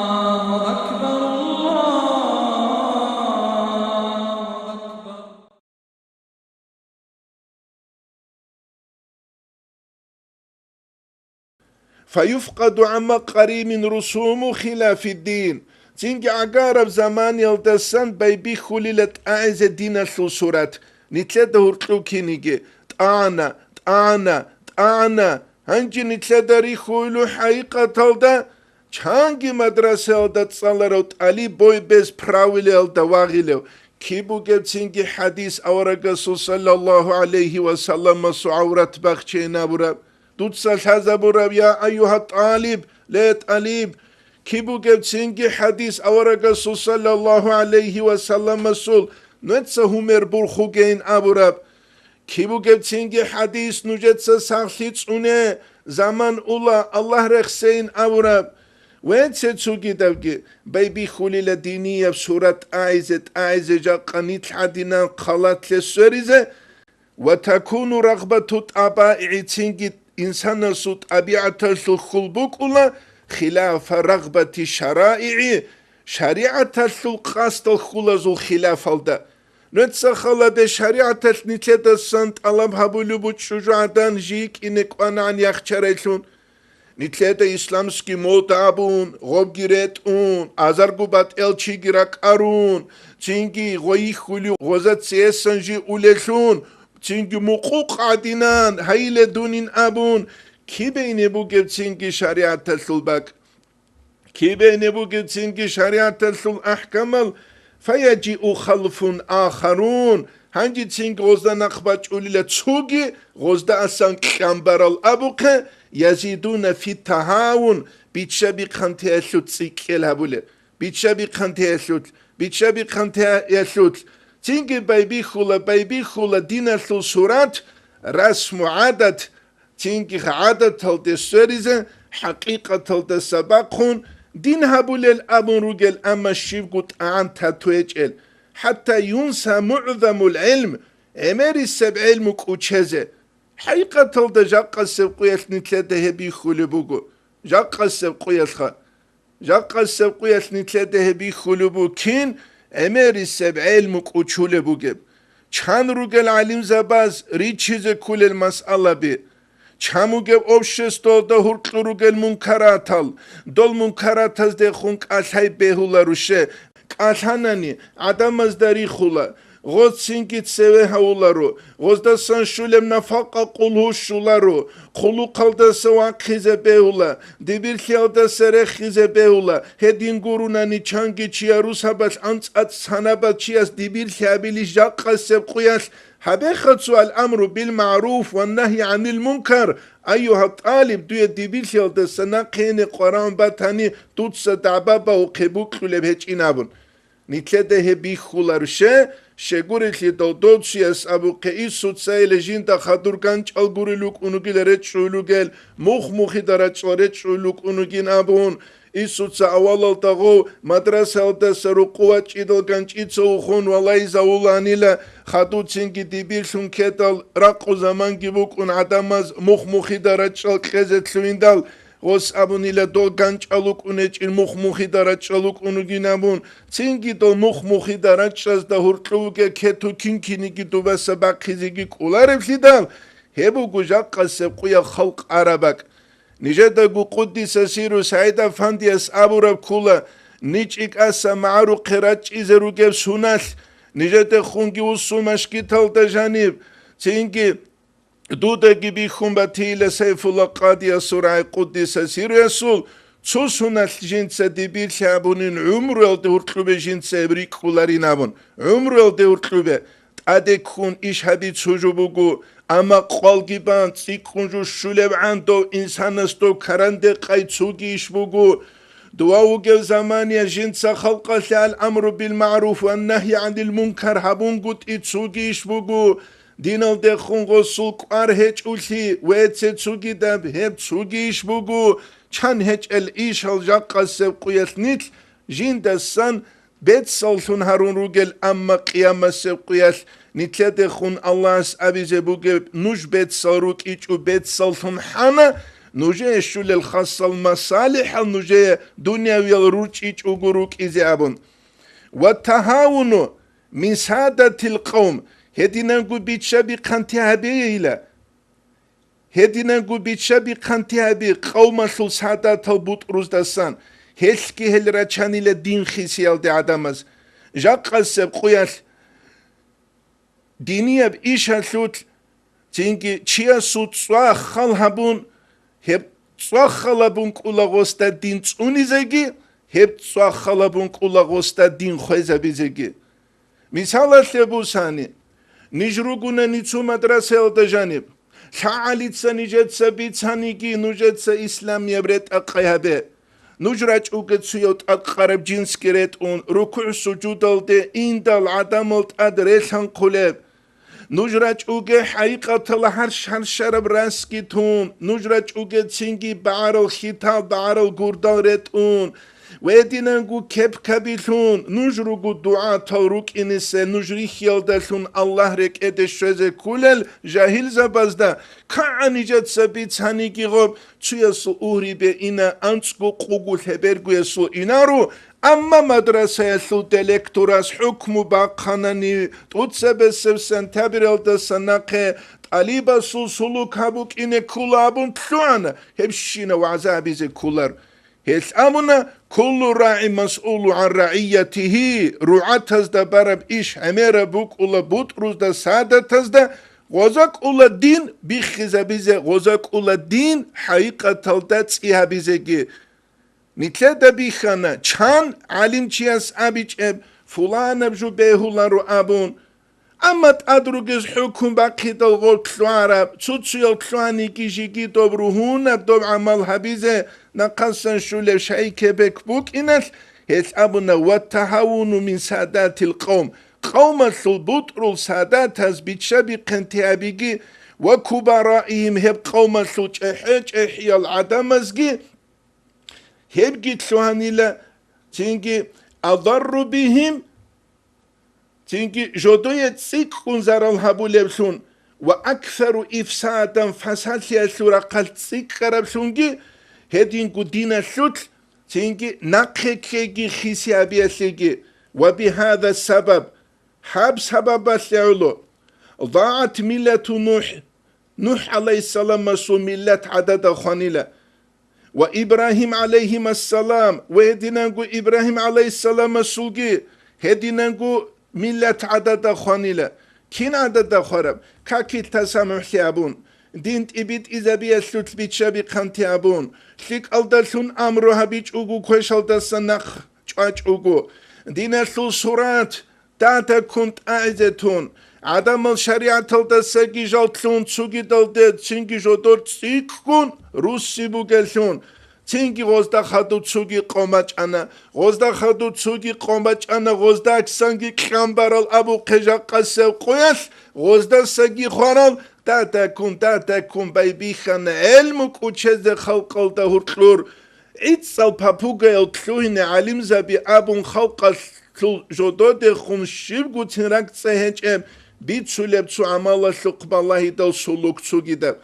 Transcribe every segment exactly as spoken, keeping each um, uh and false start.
الله أكبر، الله أكبر. فيفقد عما قريب رسوم خلاف الدين. Цинги гӀагараб заманиялдасан байбихьулила тӀагӀизе диналъул сурат, нилъеда гьуркьу киниги: тӀагӀана, тӀагӀана, тӀагӀана. Гьанже нилъеда рихьулев хӀакъикъаталда чанги мадрасаялда цӀаларав тӀалиб бой бес правилаялда вагъилев, киб бугебцинги хӀадис аварагасул саллаллагьу гӀалайгьи ва салламасул гӀаврат бахчейин абураб. Дуца лъазабураб: «Я айюгьа тӀалиб, ле тӀалиб», киб бугебцинги хӀадис аварагасул саллаллагьу гӀалайгьи ва салламасул: «Нужеца гьумер бурхугейин», абураб. Киб бугебцинги хӀадис нужеца сахлъи цӀуне, заман ула, Аллагь рехсейин абураб. Вецце цугидавги байбихьулила динияб сурат тӀагӀизе, тӀагӀизе жакъа нилъ гӀадинан халатлъе сверизе, ва такуну рагъбату тӀабаигӀи, цинги инсанасул тӀабигӀаталъул хьул букӀула, хилафа рагъбати шараигӀи, шаригӀаталъул къасдал хьулазул хилафалда. Нуца халабе шаригӀаталъ нилъедасан тӀалаб гьабулеб бу чӀужугӀадан жий кӀине кӀванагӀан яхчарайлъун. Нилъеда исламский мода абун, гъобги ретӀун, азарго батӀиял чиги ракӀарун, цинги гъойихьулев гъоза цесан жи улелъун, цинги мукъукъ гӀадинан гьайиле дунин абун, кибейне бугеб цинги шаригӀаталъул бакӀ. Кибейне бугеб цинги шаригӀаталъул ахӀкамал, фаяжиу халфун ахарун, гьанжецинги гъозда нахъ бачӀулила цоги, гъозда асан кьамбарал абухъе, язидуна фи тагьавун, бичча-бихъантеялъул цӀикӀкӀел гьабулеб, бичча-бихъантеялъул, бичча-бихъантеялъул, цинги байбихьула, байбихьула диналъул сурат, расму гӀадат, цинги гӀадаталде сверизе, хӀакъикъаталдаса бахъун, дин гьабулел абун ругел, амма щибго тӀагӀан тату гьечӀел, хӀатта юнса мугӀзамул гӀилм, гӀемерисеб гӀелму кӀучезе. ХӀакъикъаталда жакъасеб къуялъ нилъеда гьеб бихьулеб буго. Жакъасеб къуялъха. Жакъасеб къуялъ нилъеда гьеб бихьулеб букин, гӀемерисеб гӀелму кӀучулеб бугеб. Чан ругел гӀалимзабаз ричизе кколел масъалаби. Чан бугеб обществоялда гьуркьу ругел мункаратал, дол мункаратаздехун кӀалъай бегьуларуше, кӀалъанани гӀадамазда рихула, гъоцинги цеве гьавуларо, гъоздасан щулеб нафакъа къулгьу щуларо, хъулухъалдаса вахъизе бегьула, дибирлъиялдаса рехизе бегьула, гьедин гурунани чанги чияр русабалъ анцӀ-анцӀ санабал чияс дибирлъи абили жакъасеб къуялъ гьабеха цо: «Ал-амру бил-магӀруф ва нагьи гӀанил мункар», айюгьа тӀалиб, дуе дибирлъиялдаса нахъене къварагӀун батани, дуца дагӀба багьухъе букьулеб гьечӀин абун. Нилъеда гьеб бихьуларуше, щегурелъидал дов чияс абухъе: «Исуца иле жинда хадур ганчӀал гурел рукӀун ругила речӀчӀулел ругел, мух-мухида рачӀал речӀчӀулел рукӀун ругин», абун. Исуца авалалда гъов мадрасаялдаса рукъу вачӀидал ганчӀица вухун валайзавуланила, хадуцинги дибирлъун ккедал ракъу заманги букӀун гӀадамаз мух-мухида рачӀал кьезе лъугьиндал, гъос абунила дол ганчӀал вукӀун гьечӀин мух-мухида рачӀал вукӀун ругин абун, цинги дол мух-мухида рачӀазда гьуркьу вугеб кету кин-киниги дубаса бахъизеги кӀолареблъидал, гьеб буго жакъасеб къуя халкъ араб бакӀ. Нижедаго къуддиса сиру СагӀид-афандияс абураб ккула, ничӀи кӀаса магӀарухъе рачӀизе ругеб суналъ, нижедехунги вуссун машгиталда жаниб, цинги дудаги бихьун батила Сайфулла къадиясул рагӀи къуддиса сируясул, цо суналъ жинца дибирлъи абунин гӀумруялде гьуркьубе жинца гьеб рикӀкӀуларин абун, гӀумруялде гьуркьубе. ТӀаде ккун иш гьабиц гьужу буго, амма къвалги бан цӀикӀкӀун жо щулебгӀан дов инсанас дов каранде къай цуги иш буго. Дова вугев замания жинца халкъалъе ал-амру бил-магӀруф ва нагьи гӀанил мункар гьабунгутӀи цуги иш буго. Диналдехун гъосул кӀвар гьечӀулъи вецце цугидаб гьеб цуги иш буго. Чан гьечӀел ишал жакъасеб къуялъ нилъ жиндасан бецаллъун гьарун ругел, амма къиямасеб къуялъ нилъедехун Аллагьас абизе бугеб, нуж бецал рукӀичӀо бецаллъун хӀана, нужее щулел хасал масалихӀал нужее дунявиял ручӀичӀого рукӀизе абун. Ва тагьавуну мин садатил къавм, гьединанго биччаби-хъанти гьабейила. Гьединанго биччаби-хъанти гьаби къавмалъул садатал бутӀруздасан, гьелъги гьел рачанила дин хисиялде гӀадамаз. Жакъасеб къуялъ динияб ишалъулъ цинги чиясул цӀва хал гьабун, гьеб цӀва хал гьабун кӀула гъосда дин цӀунизеги, гьеб цӀва хал гьабун кӀула гъосда дин хвезабизеги. Мисалалъе бусани, ниж ругунани цо мадрасаялда жаниб, лъагӀалица нижеца бицаниги, нужеца исламияб ретӀа-къай гьабе. Нуж рачӀуге цуяв тӀадкъараб жинсги ретӀун, рукугӀ-сужудалде индал гӀадамал тӀад релъанхъулеб. Нуж рачӀуге хӀайикъатала гьарш-гьаршараб расги тун, нуж рачӀуге цинги багӀарал хьитал, багӀарал гурдал ретӀун, ва гьединанго кеп-кабилъун, нуж руго дугӀатал рукӀинисе, нуж рихьиялдалъун Аллагь рекӀеде щвезе кколел жагьилзабазда, кагӀа нижеца бицаниги гъоб, цуясул угьрибе ина анцӀго къугу лъебергоясул инаро, амма мадрасаялъул делекторас хӀукму бахъанани, тӀоцебесеб сентябралдаса нахъе тӀалибасул сулук гьаб букӀине ккола абун лъугӀана, гьеб щина вагӀза гьабизе кколар. Гьелъ абуна: «Куллу рагӀи масъулу гӀан рагӀиятигьи», ругӀатазда бараб иш гӀемераб букӀула бутӀрузда, садатазда, гъоза кӀула дин биххизабизе, гъоза кӀула дин хӀайикъаталда цӀи гьабизеги. Нилъеда бихьана, чан гӀалимчияс абичӀеб, фуланаб жо бегьуларо абун. Амма тӀад ругез хӀукму бахъидал гъоб лъугӀараб, цо-цоял лъугьаниги жиги доб ругьунаб доб гӀамал гьабизе нахъасан щулеб шайкебек букӀиналъ, гьелъ абуна: «Ва тагьавуну мин садатил къавм», къавмалъул бутӀрул садатаз биччаби-хъанти гьабиги, «ва кубараихим», гьеб къавмалъул чӀехӀе-чӀехӀиял гӀадамазги, гьебги лъугьанила, цинги «адарру бигьим», цинги жодое цӀикӀкӀун зарал гьабулеблъун ва «аксару ифсадан», фасалъиялъул рахъалъ цӀикӀкӀараблъунги, гьединго диналъулъ, цинги нахъе ккеги хиси гьабиялъеги, «ва бигьада сабаб», гьаб сабабалъе гӀоло, «ضاعت ملة نوح», НухӀ гӀалайгьиссаламасул миллат гӀадада хванила. «Ва Ибрагьим гӀалайгьимассалам», ва гьединанго Ибрагьим гӀалайгьиссаламасулги гьединанго миллат гӀадада хванила. Кин гӀадада хвараб? Какил тасамухӀлъи абун, дин тӀибитӀизабиялъулъ биччаби-хъанти абун, лъикӀалдалъун амру гьабичӀого, квешалдаса нахъ чӀвачӀого, диналъул сурат, датаккун тӀагӀизе тун, гӀадамал шаригӀаталдасаги жаллъун, цогидалде цинги жодор цӀикӀкӀун русси бугеллъун, цинги гъозда хадуб цоги къо бачӀана, гъозда хадуб цоги къо бачӀана, гъозда аксанги кьан барал абухъе жакъасеб къоялъ, гъоздасаги хварал, датаккун, датаккун байбихьана гӀелму кӀучезе халкъалда гьуркьур, гӀицӀал папугаял лъугьине гӀалимзаби абун халкъалъул жододехун щибгуцин ракӀцӀе гьечӀеб бицулеб цо гӀамалалъухъ балагьидал сулук цогидаб.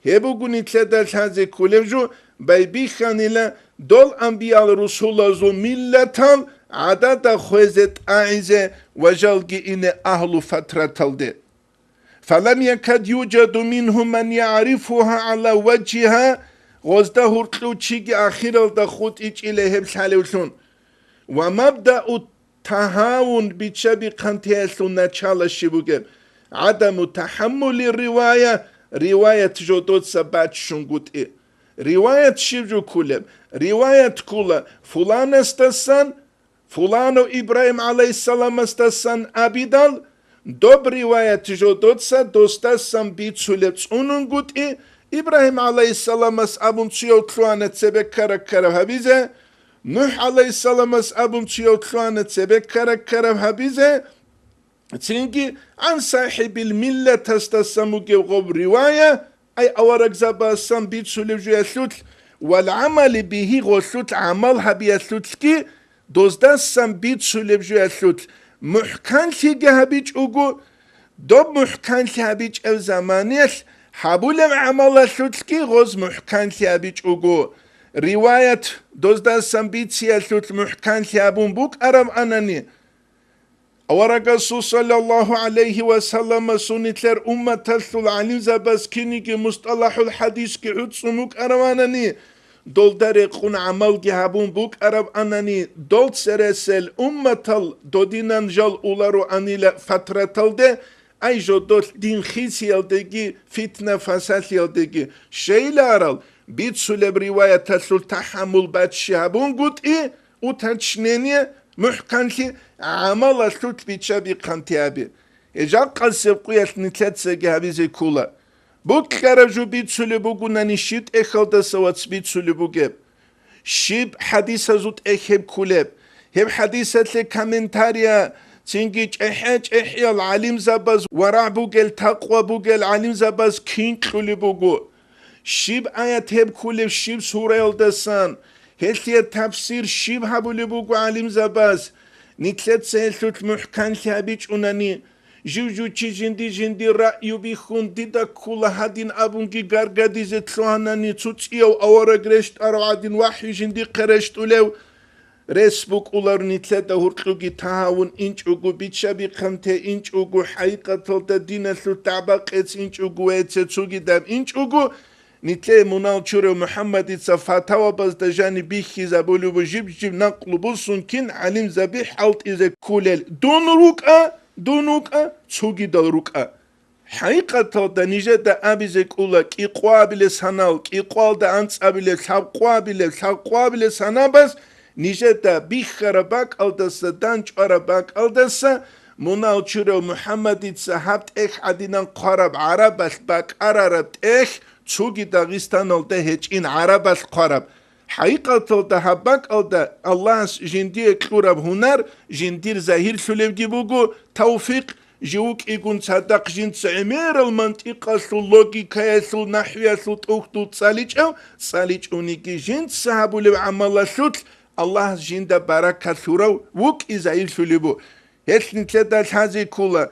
Гьеб буго нилъеда лъазе кколеб жо, байбихьанила дол анбиял-русулазул миллатал гӀадада хвезе тӀагӀизе ва жалги ине агьлу фатраталде. «Фалам якад юджаду мингьум ман ягӀрифугьа гӀала важгьигьа», гъозда гьуркьув чиги ахиралда хутӀичӀила гьеб лъалевлъун. «Ва мабдау тагьавун», биччаби-хъантиялъул начало щиб бугеб? «ГӀадаму тахӀаммули ривая», риваят жодоца баччунгутӀи. Риваят щиб жо ккулеб? Риваят ккула фуланасдасан, фуланов Ибрагьим гӀалайгьиссаламасдасан абидал, доб риваят жодоца досдасан бицулеб цӀунунгутӀи, Ибрагьим гӀалайгьиссаламас абун цуяв лъугьана цебе ккараб-ккараб гьабизе, НухӀ гӀалайгьиссаламас абун цуяв лъугьана цебе ккараб-ккараб гьабизе, цинги гӀан сахӀибил миллатасдасан бугеб гъоб ривая, ай аварагзабасан бицулеб жуялъулъ, вал гӀамали бигьи гъолъулъ гӀамал гьабиялъулъги Доздасан бицулеб жуялъулъ мухӀканлъиги гьабичӀого, доб мухӀканлъи гьабичӀеб заманиялъ гьабулеб гӀамалалъулъги гъоз мухӀканлъи гьабичӀого, риваят доздасан бициялъулъ мухӀканлъи гьабун букӀараб анани, Аварагасул саллаллагьу гӀалайгьи ва саллама суннилъер умматалъул гӀалимзабаз киниги мусталахӀул хӀадисги гӀуцӀцӀун букӀараванани, долда рекъун гӀамалги гьабун букӀараванани, дол цересел умматал додинан жал улароанила фатраталде, ай жодолъ дин хисиялдеги, фитна-фасалъиялдеги щейиларал бицулеб риваяталъул тахӀаммул баччи гьабунгутӀи, уточнение, мухӀканлъи гӀамалалъулъ бичча-бихъанти гьаби. Гьеб жакъасеб къуялъ нилъецаги гьабизе ккола. Букьараб жо бицулеб бугунани, щиб тӀехьалдаса вац бицулеб бугеб? Щиб хӀадисазул тӀехь гьеб кколеб? Гьеб хӀадисалъе комментария цинги чӀехӀе-чӀехӀиял гӀалимзабаз, варагӀ бугел, такъва бугел гӀалимзабаз кин кьулеб буго? Щиб аят гьеб кколеб, щиб сураялдасан? Гьелъие тафсир щиб гьабулеб буго гӀалимзабаз? Нилъеца гьелъулъ мухӀканлъи гьабичӀунани, жив-жив чи жинди-жинди раъю бихьун, дида ккола гьадин абунги гаргадизе лъугьанани, цо цӀияв авараг рещтӀарав гӀадин вахӀи жиндихъе рещтӀулев рес букӀулар. Нилъеда гьуркьуги тагьавун инчӀого, бичча-бихъанте инчӀого, хӀакъикъаталда диналъул дагӀба-къец инчӀого ва цо цогидаб инчӀого, нилъее мунагьал чурав МухӀаммадица фатавабазда жаниб бихьизабулеб жиб-жиб накълу бусун кин гӀалимзаби хӀалтӀизе кколел: «Дун рукӀа, дун рукӀа, цогидал рукӀа». ХӀакъикъаталда нижеда абизе кӀола кӀикъоабилеб санал, кӀикъоялда анцӀабилеб, лъабкъоабилеб, лъабкъоабилеб санабаз нижеда бихьараб бакӀалдаса, дандчӀвараб бакӀалдаса, мунагьал чурав МухӀаммадица гьаб тӀехь гӀадинан хъвараб гӀарабалъ бакӀарараб тӀехь цоги Дагъистаналда гьечӀин гӀарабалъ хъвараб. ХӀакъикъаталда гьаб бакӀалда Аллагьас жиндие кьураб гьунар жиндир загьирлъулебги буго, тавфикъ, жив вукӀигун цадахъ жинца гӀемерал мантикъалъул, логикаялъул, нахӀвиялъул тӀухьдул цӀаличӀав, цӀаличӀониги жинца гьабулеб гӀамалалъулъ Аллагьас жинда баракат лъурав вукӀи загьирлъулеб бу. Гьелъ нилъеда лъазе ккола,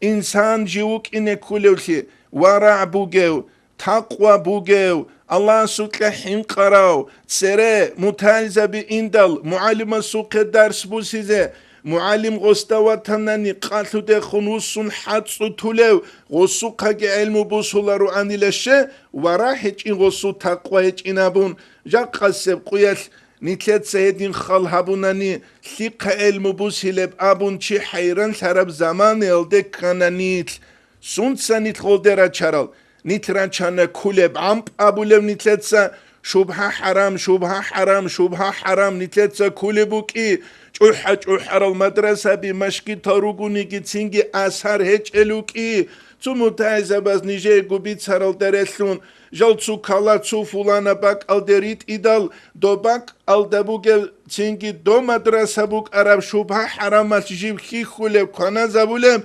инсан жив вукӀине кколевлъи, варагӀ бугев, такъва бугев, Аллагьасукьа хӀинкъарав, цере мутагӀилзаби индал, мугӀалимасухъе дарс бусизе, мугӀалим гъосда ватанани, къалъудехун вуссун хӀацӀцӀутулев, гъосухъаги гӀелму бусулароанила ще, варагӀ гьечӀин, гъосул такъва гьечӀин абун, жакъасеб къуялъ нилъеца гьедин хал гьабунани, лъихъа гӀелму бусилеб абун чи хӀайранлъараб заманаялде ккана нилъ. Сунца нилъ гъолде рачарал? Нилъ рачана кулеб гӀампӀ абулев нилъеца, шубгьа-хӀарам, шубгьа-хӀарам, шубгьа-хӀарам нилъеца кулеб букӀи, чӀухӀа-чӀухӀарал мадрасаби, машгитал ругониги цинги асар гьечӀел рукӀи, цо мутагӀилзабаз нижеего бицаралда релълъун, жал цо кала, цо фулана бакӀалде ритӀидал, доб бакӀ алда бугев цинги доб мадраса букӀараб шубгьа-хӀарамалъ жив хьихьулеб, кваназабулеб,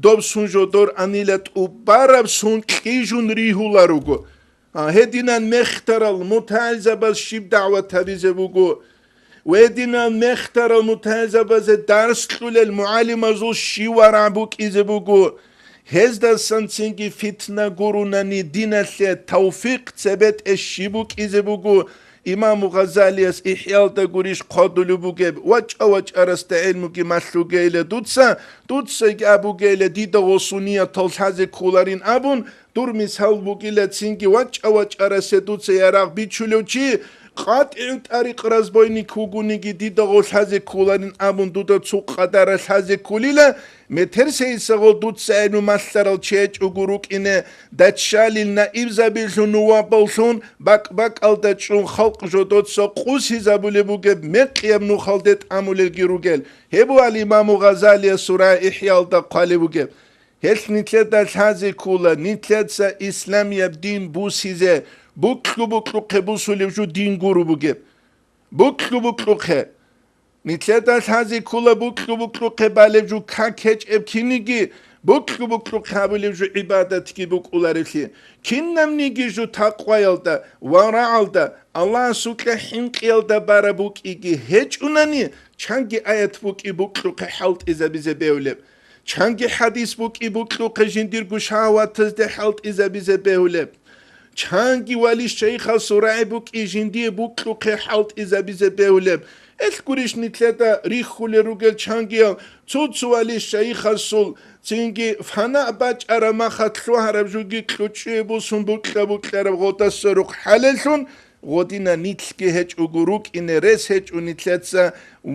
доб сун жодор анила тӀубараб сун кьижун ригьула руго. А, гьединан мехтарал мутагӀилзабаз щиб дагӀват гьабизе буго? Гьединан мехтарал мутагӀилзабазе дарс кьулел мугӀалимазул щив варагӀ букӀизе буго? Гьездасан цинги фитна гурунани диналъе тавфикъ цебетӀе щиб букӀизе буго? Имаму Гъазалияс ИхӀялда гурищ хъодулеб бугеб: «ВачӀа-вачӀарасда гӀелмуги малъугейила дуца, дуцаги абугейила, дида гъосул ниятал лъазе кколарин», абун, дур мисал бугила цинги: «ВачӀа-вачӀарасе дуца ярагъ бичулев чи, къатӀигӀу тӀарикъ, разбойник вугониги, дида гъов лъазе кколарин», абун, дуда цо къадара лъазе кколила, Метерсейисагъул дуца гӀелму малъарал чи гьечӀого рукӀине, даччалил наибзабилъун, нувабаллъун бакӀ-бакӀалда чӀун халкъ жодоца къусизабулеб бугеб мекъияб нухалде тӀамулелги ругел. Гьеб буго Имаму Гъазалиясул рагӀи ИхӀялда хъвалеб бугеб. Гьелъ нилъеда лъазе ккола, нилъеца исламияб дин бусизе, букьу-букьухъе бусулеб жо дин гуро бугеб. Букьу-букьухъе. Нилъеда лъазе ккола букьу-букьухъе балеб жо как гьечӀеб киниги, букьу-букьухъе гьабулеб жо гӀибадатги букӀулареблъи. Кинабниги жо такъваялда, варагӀалда, Аллагьасукьа хӀинкъиялда бараб букӀиги гьечӀунани, Чанги аят букӀи букьухъе хӀалтӀизабизе бегьулеб. Чанги хӀадис букӀи букьухъе жиндирго шагьаватазде хӀалтӀизабизе бегьулеб. Чанги валищайихъасул рагӀи букӀи жиндие букьухъе хӀалтӀизабизе бегьулеб. Элъ гурищ нилъеда рихьулел ругел чангиял цо-цо валищайихъасул, цинги фана бачӀараб махалъ лъугьараб жуги кьучӀчӀуе бусун букьа-букьараб гъодаса рухъ хӀалеллъун, гъодина нилъги гьечӀого рукӀине рес гьечӀо нилъеца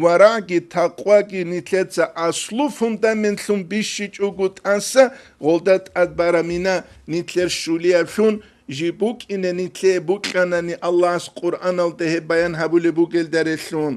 ва рагӀги такъваги нилъеца аслу фундаментлъун бищичӀого тӀаса гъолда тӀад барамина нилъер щулияблъун, жиб букӀине нилъее букьанани Аллагьас Къуръаналда гьеб баян гьабулеб бугелда релълъун.